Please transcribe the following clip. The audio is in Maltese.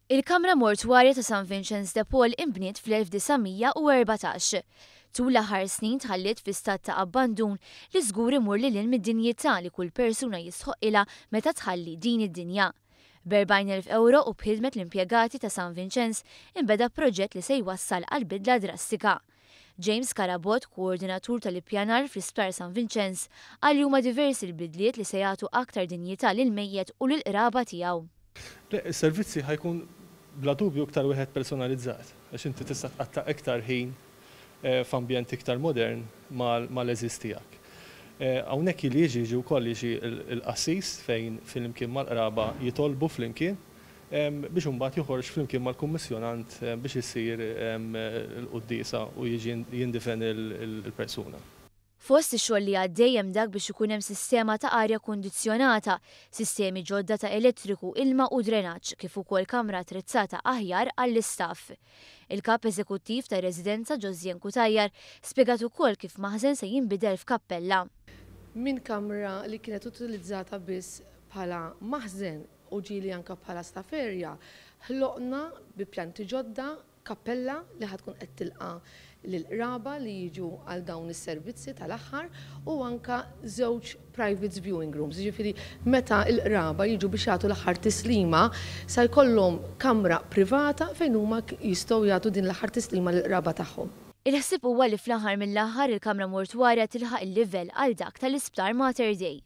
Il-Kamra Mortwarja ta' San Vinċenz de Paul inbniet fl-1914. Tul l-aħħar snin tħalliet fi stat ta' abbandun li żgur imur lil hinn mid-dinjità li kull persuna jistħoqqilha meta tħalli din id-dinja. B'40,000 ewro u b'ħidmet l-impjegati ta' San Vinċenz inbeda proġett li se jwassal għal bidla drastika. James Carabott, koordinatur tal-ippjanar fl-Isptar San Vinċenz, qal li huma diversi l-bidliet li se jagħtu aktar dinjità lill-mejjet u lill-qraba tiegħu. Le, is-servizzi ħa jkun bla dubju iktar wieħed personalizzat, għax inti tista' tqatta' iktar ħin f'ambjent iktar modern mal-għeżież tiegħek. Hawnhekk li jiġi jiġi wkoll jiġi l-qassis fejn flimkien mal-qraba jitolbu flimkien biex imbagħad joħorġ flimkien mal-kummissjonant biex issir il-quddiesa u jiġi jindifen il-persuna. Fost ix-xogħol li għaddej hemm dak biex ikun hemm sistema ta' arja kundizzjonata, sistemi ġodda ta' elettriku, ilma u drenaġġ kif ukoll kamra attrezzata aħjar għall-istaff. Il-Kap Eżekuttiv tar-Residenza Josiane Cutajar spjegat ukoll kif maħżen se jinbidel f'kappella. Minn kamra li kienet utilizzata biss bħala maħżen u ġieli anke bħala staff area, ħloqna bi pjanti ġodda kappella li ħa tkun qed tilqa' lill-qraba li jiġu għal dawn is-servizzi tal-aħħar u anke żewġ private viewing rooms. Jiġifieri meta l-qraba jiġu biex jagħtu l-aħħar tislima sa jkollhom kamra privata fejn huma jistgħu jagħtu din l-aħħar tislima lill-qraba tagħhom. Il-ħsieb huwa li fl-aħħar mill-aħħar il-kamra mortwarja tilħaq il-livell għal dak tal-Isptar Mater Dei.